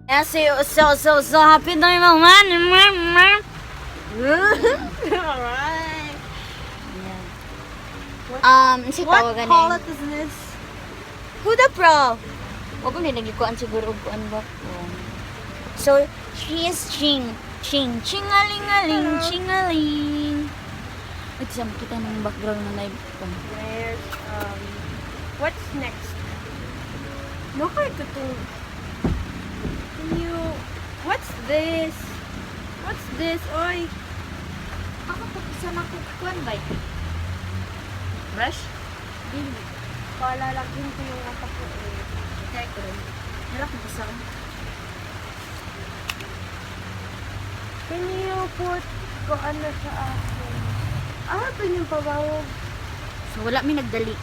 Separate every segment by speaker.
Speaker 1: Yeah, so, so, so, so happy na yung mga.
Speaker 2: Alright.
Speaker 1: Si
Speaker 2: What
Speaker 1: tawagan
Speaker 2: palette
Speaker 1: eh.
Speaker 2: is this?
Speaker 1: Huda Pro. Wag mo nilagikuan siguro og kuan ba. So, she is Ching. Ching. Chingaling-aling. Chingaling. Wait, sa makita ng background na live ko.
Speaker 2: Where's, what's next? No, kay ko to. Can you, what's this? What's this? Oy.
Speaker 1: Ako pa sa na ko kuan ba?
Speaker 3: Brush?
Speaker 1: Dili.
Speaker 2: Palalagyan ko yung mata ko eh.
Speaker 1: Try ko rin. Nalak ko sa.
Speaker 2: Can you put ko ano sa akin? Ah, ito yung pabawog.
Speaker 1: So wala mi nagdali.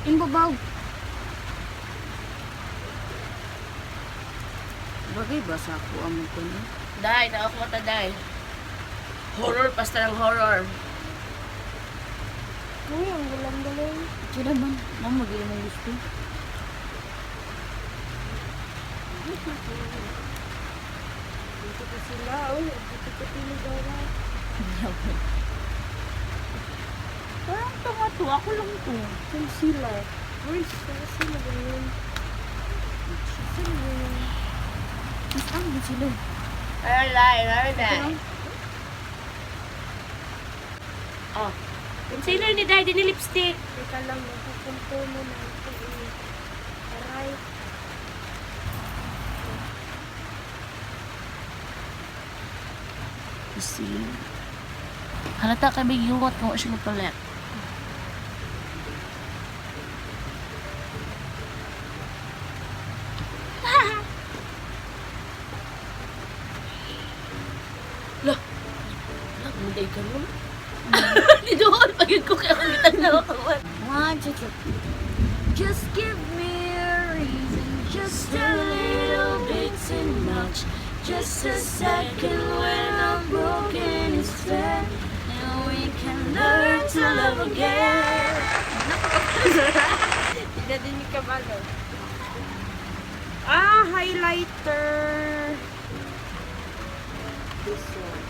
Speaker 1: Imbabaw. Bagay ba sa ako ang kuno?
Speaker 3: Day, nakakuha ta, day. Horror, pasta ng horror.
Speaker 2: Uy, ang galang-galang.
Speaker 1: Sila man, ma'am, magiging mong gusto.
Speaker 2: Dito ko sila. Uy, dito ko tinagawa.
Speaker 1: Parang tanga to, ako lang to.
Speaker 2: Concealer. Uy, sila ganyan. Sila ganyan.
Speaker 1: Mas ang sila.
Speaker 3: Alay, alay. Oh. Concealer ni Daddy ni lipstick.
Speaker 2: Teka lang, magkukumpo mo na ito eh. Aray.
Speaker 3: See. Halata kay big yuwat kung siya nagpalit. Lah. Lah, muday ka nun. Di doon, pagod ko kaya akong gitang nakakuha.
Speaker 1: One, two, three. Just give me a reason, just a little bit too much. Just a second when I'm broken instead. And we can learn to love again.
Speaker 2: Hindi na din yung kabalo. Ah, highlighter. This one.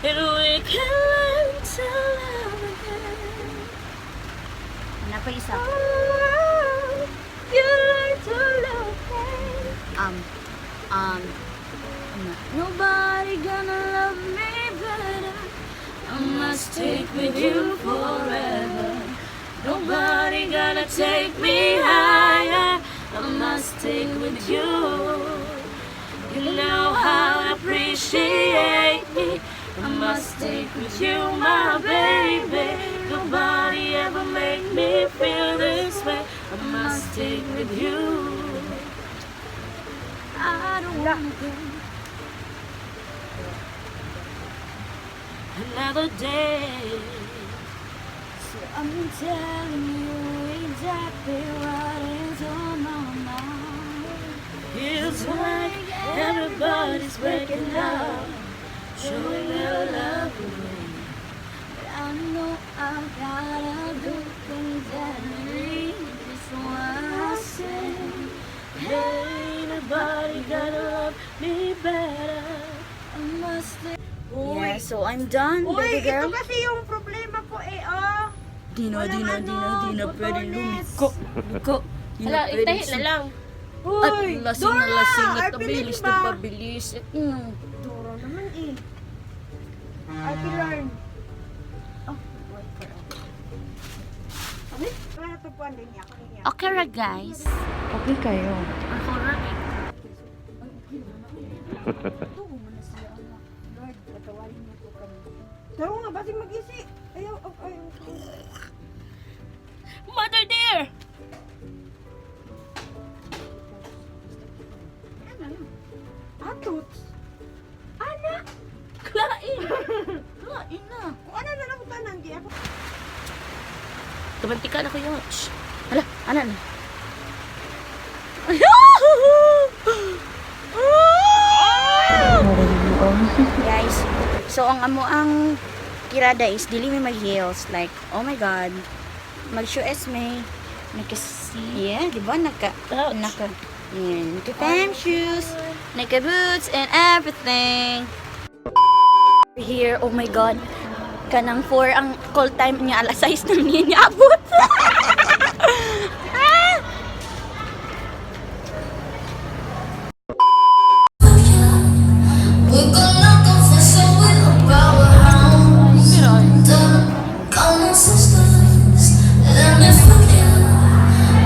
Speaker 3: And we can learn to love again.
Speaker 1: Ano pa isa?
Speaker 2: Oh, you learn to love again.
Speaker 1: Ano? Nobody gonna love me better.
Speaker 3: I must stick with you forever. Nobody gonna take me higher. I must stick with you. You know how I appreciate me. I must stick with you, my baby. Nobody ever make me feel this way. I must stick with you.
Speaker 1: I don't wanna go.
Speaker 3: Another day.
Speaker 1: So I'm telling you exactly what is on my mind.
Speaker 3: Feels like everybody's breaking up, showing their love away.
Speaker 1: But I know I've gotta do things that this what I say.
Speaker 3: Ain't nobody gonna love me better.
Speaker 1: I must stay.
Speaker 2: Uy.
Speaker 1: Yeah, so I'm done,
Speaker 2: Uy,
Speaker 1: baby
Speaker 2: ito
Speaker 1: girl.
Speaker 2: kasi yung problema ko eh, oh.
Speaker 1: Di na,
Speaker 2: Walang
Speaker 1: di na, di na,
Speaker 2: ano,
Speaker 1: di na pwede
Speaker 2: botones.
Speaker 1: lumiko. Lumiko. Di na
Speaker 3: Hala,
Speaker 1: pwede
Speaker 3: itahi na lang.
Speaker 1: At
Speaker 2: Uy,
Speaker 1: lasing na
Speaker 2: Dora!
Speaker 1: lasing at
Speaker 2: Ay,
Speaker 1: pabilis
Speaker 2: pilit
Speaker 1: na
Speaker 2: ba?
Speaker 1: pabilis.
Speaker 2: Dora naman eh. I can learn. Oh, wait for it. Ay, natupuan din niya. Ako niya.
Speaker 3: Okay ra, guys.
Speaker 2: Okay kayo.
Speaker 3: Ang horror eh.
Speaker 2: Lord, patawarin niyo po kami. Taro nga, basig mag-isi. Ayaw, ayaw, ayaw.
Speaker 3: Mother dear!
Speaker 2: Atots. Ana!
Speaker 3: Klain!
Speaker 1: Kain na.
Speaker 2: Kung ano na lang tanan, di ako.
Speaker 3: Tumantika na ko yun. Shh. Hala, ana na.
Speaker 1: Guys, so ang amo ang tirada is dili may mag heels, like oh my God, mag shoes may nagkas See?
Speaker 3: Yeah, di ba? Naka,
Speaker 1: Ouch.
Speaker 3: naka, yeah, naka time shoes, naka boots, and everything. Here, oh my God. Kanang 4 ang call time niya, alas 6 nang niya niabot. Ah!
Speaker 4: We got nothing for so we powerhouse. The common sisters, let me fuck you.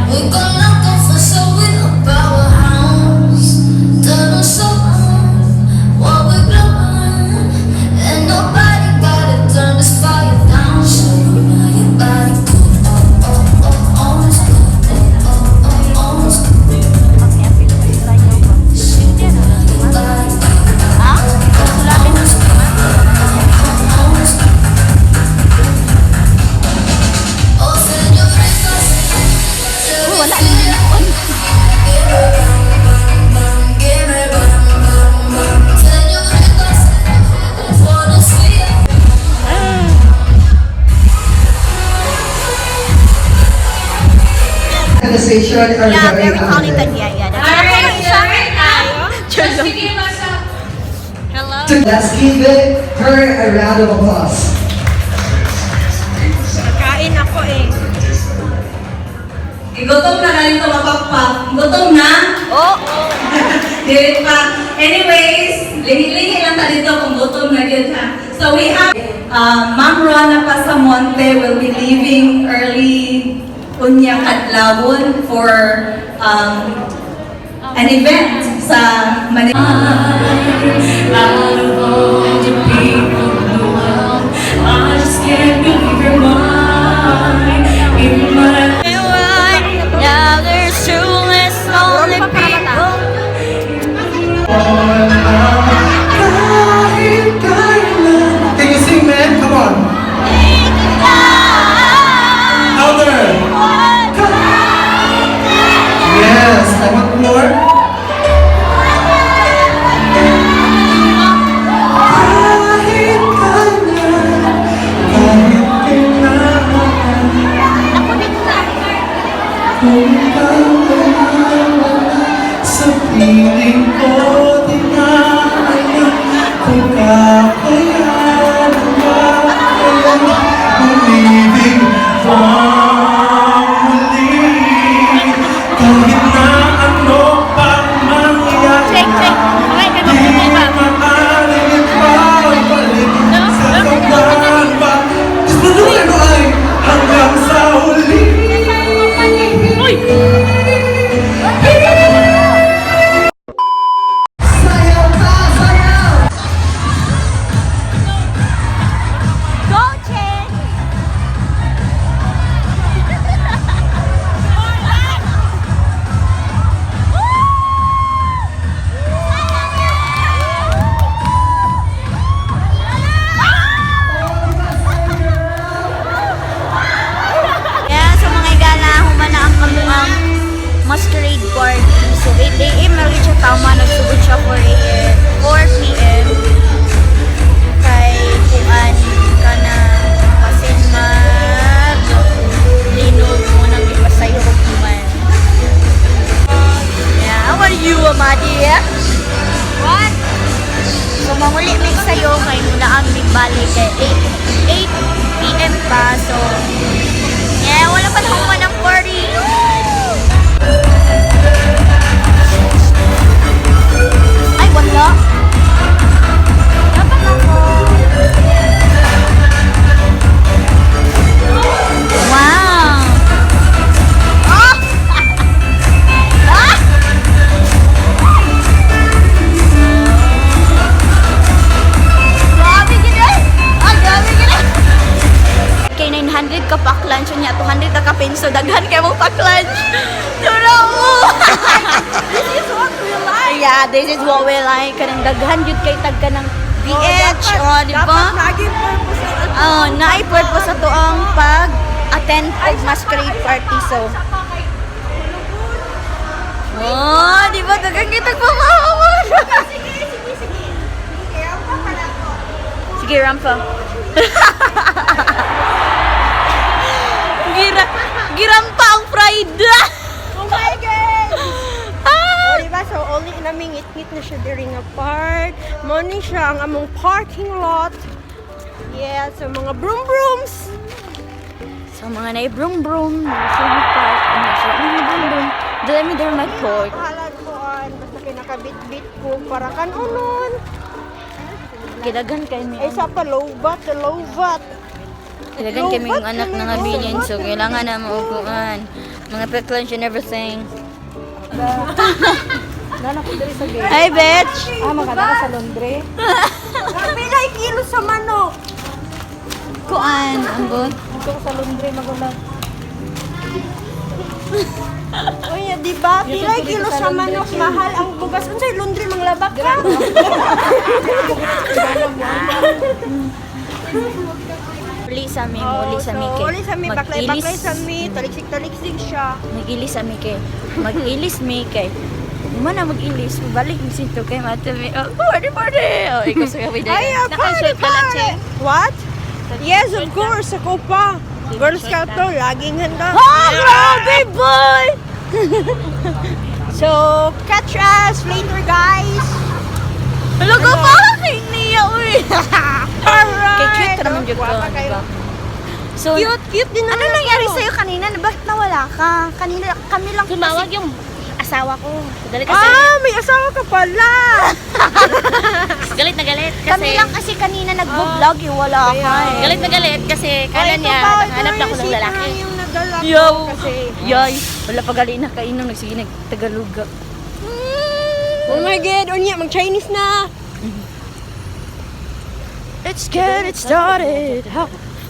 Speaker 4: We got nothing for so we a powerhouse. Turn us on while we glowing, and nobody gotta turn this fire down. Show me how your body go, oh oh oh, always go, oh oh oh, always go. Show me how your body go. Oh, señorita,
Speaker 3: Oh, wala na yun.
Speaker 4: give me bam, bam, bam. Señorita, wanna see ya.
Speaker 5: Organization are
Speaker 3: Yeah,
Speaker 5: very
Speaker 3: very
Speaker 5: honored.
Speaker 3: talented. Yeah. That's
Speaker 6: Just to give us a
Speaker 3: Hello.
Speaker 5: Let's give her a round of applause.
Speaker 2: Kain ako eh.
Speaker 6: Gutom na galing ito mapakpak. Gutom na?
Speaker 3: Oh,
Speaker 6: Dili pa. Anyways, lingi-lingi lang ta dito kung gutom na gyud ha. So we have Ma'am Rona Pasamonte will be leaving early unyang kadlawon for an event sa Manila.
Speaker 1: Out of all the people in the world, I just can't believe you're mine. In my
Speaker 3: now there's two less lonely people.
Speaker 7: Can you sing, man? Come on. Louder. Yes, I want more. Kahit kailan, kahit kailangan, kung ikaw ay wala sa piling ko, di na alam kung kakayanan ba kayang umibig pang muli. Kahit na ano pang mangyari,
Speaker 3: Check, check. Okay,
Speaker 7: di
Speaker 3: kagawin ba?
Speaker 7: maaaring ipabalik sa sobrang ba. Diyos mo ano ay hanggang sa huli.
Speaker 5: Sayaw ta, sayaw!
Speaker 3: Go, Chen! Yeah, so mga igala, human na ang kamuang masquerade party. So 8 a.m. na rin siya tama, nagsugod siya 4 a.m. 4 p.m. Kay kuan ka na pasin mag linog mo nang ipasayo ko kuman. Yeah, how are you, Amadi? What? So manguli mig sayo kay muna ang balik kay 8 p.m. pa. So yeah, wala pa naman ng party. Ay, wala. Dapat ako. Wow. Ah! Ah! Grabe gid eh. Ah, grabe gid eh. Kay 900 ka pack lunch niya, 200 ka penso daghan kay mo pack lunch. Turo mo.
Speaker 2: This is what we like.
Speaker 3: Yeah, this is what we like. Kanang daghan jud kay tag kanang BH, oh, di ba?
Speaker 2: Dapat lagi purpose ang ato.
Speaker 3: Oh, naay purpose ato ang pag attend og masquerade party so.
Speaker 2: Sa pa kay Kulubon.
Speaker 3: Oh, di ba daghan kay tag pamahawag.
Speaker 2: Sige, sige, sige. Sige, ang pa pala ko.
Speaker 3: Sige, rampa. Gira,
Speaker 1: Girampa ang pride.
Speaker 2: Oh my God!
Speaker 1: Ah!
Speaker 2: Oh, diba? So, only namin ngit-ngit na siya diri nga part. Mo ni siya ang among parking lot. Yeah, so mga broom brooms.
Speaker 1: So mga na broom broom, sa park, ano siya, mga broom broom. Dala mi there mag-park.
Speaker 2: Bahala ko an basta kinakabit-bit ko para kanunon.
Speaker 1: Kidagan kay mi.
Speaker 2: Ay sa pa lowbat, lowbat.
Speaker 1: Kidagan kami yung anak na nga bilin, so kailangan na maupuan. Mga pack lunch and everything. Hi, bitch!
Speaker 6: Ah, magkana ka sa laundry.
Speaker 2: Pila kilo sa manok.
Speaker 1: Kuan, ambot.
Speaker 6: Dito ko sa laundry magulang.
Speaker 2: Uy, di ba? Pila kilo sa manok, mahal ang bugas. Unsay laundry manglabak ka?
Speaker 1: Uli sa mi, uli sa mi
Speaker 2: Oh, so,
Speaker 1: kay.
Speaker 2: uli sa mi, baklay baklay sa mi, taliksik taliksik siya.
Speaker 1: Mag-ilis sa mi kay. Mag-ilis mi kay. Mana mag-ilis, balik mi sinto kay mata mi. Oh, party party. Oh, ikaw sa kami
Speaker 2: Ay, party, party! What? Yes, of course, ako pa. Girl Scout to, laging handa.
Speaker 1: Ah, grabe boy!
Speaker 2: So, catch us later, guys!
Speaker 1: Hello ko pa kay niya uy.
Speaker 2: Alright!
Speaker 1: Kay cute ra man jud ko.
Speaker 2: Guwapa kayo.
Speaker 1: Diba? So,
Speaker 2: Cute, cute din
Speaker 1: ano
Speaker 2: naman
Speaker 1: nangyari
Speaker 2: ako.
Speaker 1: sa'yo kanina? Bakit nawala ka? Kanina kami lang
Speaker 3: Tumawag yung asawa ko. Galit kasi.
Speaker 2: Ah, may asawa ka pala!
Speaker 3: Galit na galit kasi.
Speaker 1: Kami lang kasi kanina nagbo-vlog eh, wala ka eh.
Speaker 3: Galit na galit kasi kala
Speaker 2: Ay, ito
Speaker 3: niya
Speaker 2: pa, ito
Speaker 3: naghanap na ako ng
Speaker 2: yung
Speaker 3: lalaki.
Speaker 2: secret yung nadala ko
Speaker 1: Yo!
Speaker 2: kasi.
Speaker 1: Yoy, wala pa gali na kainom, nagsige nagtagalog.
Speaker 2: Oh my God, unya, mag-Chinese na!
Speaker 1: Let's get it started.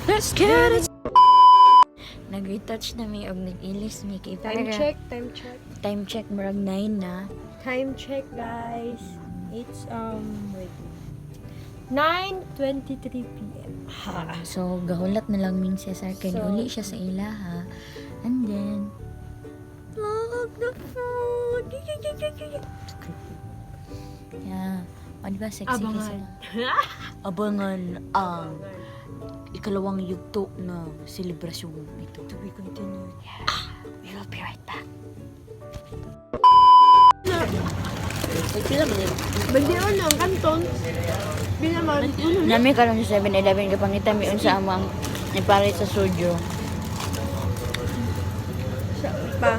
Speaker 1: Let's get it. Nag-retouch na mi og nag-ilis mi kay
Speaker 2: Time
Speaker 1: para-
Speaker 2: check, time check.
Speaker 1: Time check murag 9 na.
Speaker 2: Time check, guys. It's, wait. 9:23 p.m.
Speaker 1: So gahulat na lang ming Cesar kay
Speaker 2: So-
Speaker 1: uli siya sa ilaha. And then look the food. Yeah. O, di ba sexy
Speaker 2: Abangan.
Speaker 1: kasi? Abangan ang ikalawang yugto ng selebrasyon ito.
Speaker 2: To be continued.
Speaker 1: We will be right back.
Speaker 2: Bandiron lang, kanton. Binaman.
Speaker 1: Nami karon sa 7-Eleven kapangita mi unsa amang ipalit sa soju.
Speaker 2: Pa.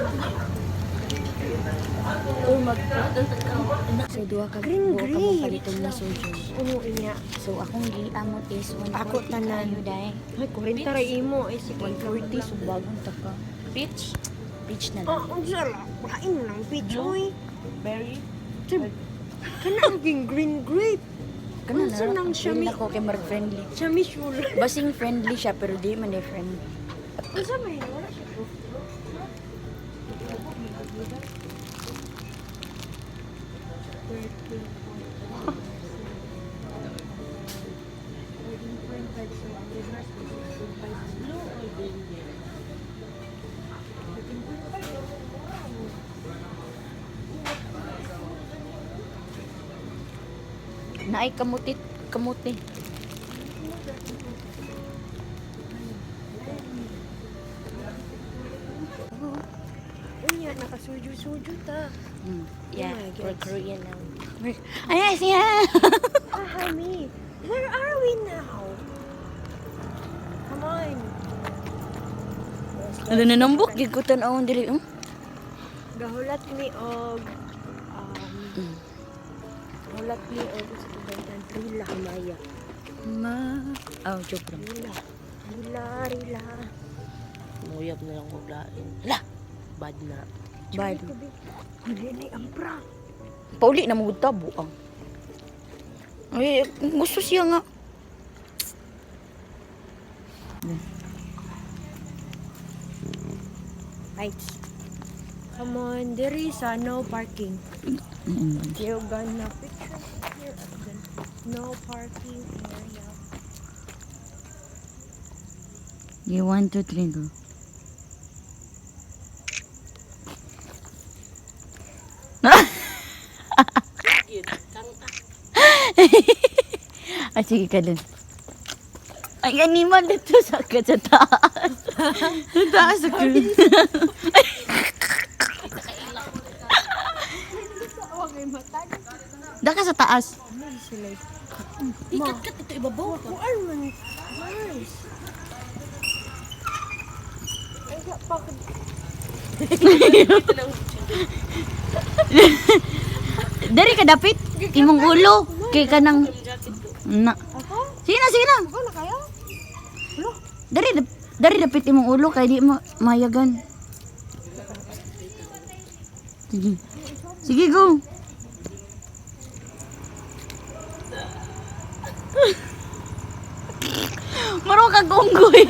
Speaker 1: So duha ka
Speaker 2: Green
Speaker 1: duha ka mo
Speaker 2: grapes.
Speaker 1: paliton na soju.
Speaker 2: Oo, inya.
Speaker 1: So akong giamot is 140
Speaker 2: Ako tanan.
Speaker 1: kayo dai.
Speaker 2: Ay, 40 ra imo. Ay, si
Speaker 1: 140 so bagong taka.
Speaker 3: Peach.
Speaker 1: Peach na lang.
Speaker 2: Oh, ang sala. Kain lang, peach, oy.
Speaker 3: Berry.
Speaker 2: Kana ang green grape.
Speaker 1: Kana
Speaker 2: Unsa
Speaker 1: na.
Speaker 2: nang siya
Speaker 1: Dili
Speaker 2: mi-
Speaker 1: na ko kay marag friendly.
Speaker 2: Siya mi sure.
Speaker 1: Basing friendly siya pero di man di friendly.
Speaker 2: Unsa may wala siya proof.
Speaker 1: Naay kamuti kamuti.
Speaker 2: Unya, nakasuju-suju ta.
Speaker 3: Yeah,
Speaker 2: Oh my
Speaker 3: we're
Speaker 2: God.
Speaker 3: Korean now.
Speaker 1: Ay siya.
Speaker 2: Ah, me. Where are we now? Come on.
Speaker 1: Ano na nambok gid ko tan-awon diri. Oh.
Speaker 2: Gahulat mi og gahulat mi og sa tubantan Rila Maya.
Speaker 1: Ma. Oh, joke lang.
Speaker 2: Rila. Rila, Rila.
Speaker 3: Muyab na lang ko lain. Lah! Bad na.
Speaker 1: Bad.
Speaker 2: Dili ang pra.
Speaker 1: Pauli na mo gud tabo ang. Ay, gusto siya nga.
Speaker 2: Right. Come on, there is a no parking. You gonna picture here at the no parking area.
Speaker 1: You 1, 2, 3, go. Ay, sige ka dun. Ay, animal dito sa sa taas.
Speaker 3: Taas. Sa taas sa crane. Daka sa taas.
Speaker 1: Ikat-kat ito ibabaw ka.
Speaker 2: Kuan man. Nice. Ay, pa
Speaker 3: Dari ka dapit. Imong ulo. Kay ka nang... Na. Sige na, sige na.
Speaker 2: Ako na kayo?
Speaker 3: Dari dapit imong ulo kay di mo mayagan. Sige. Sige, go. Maro ka gunggoy.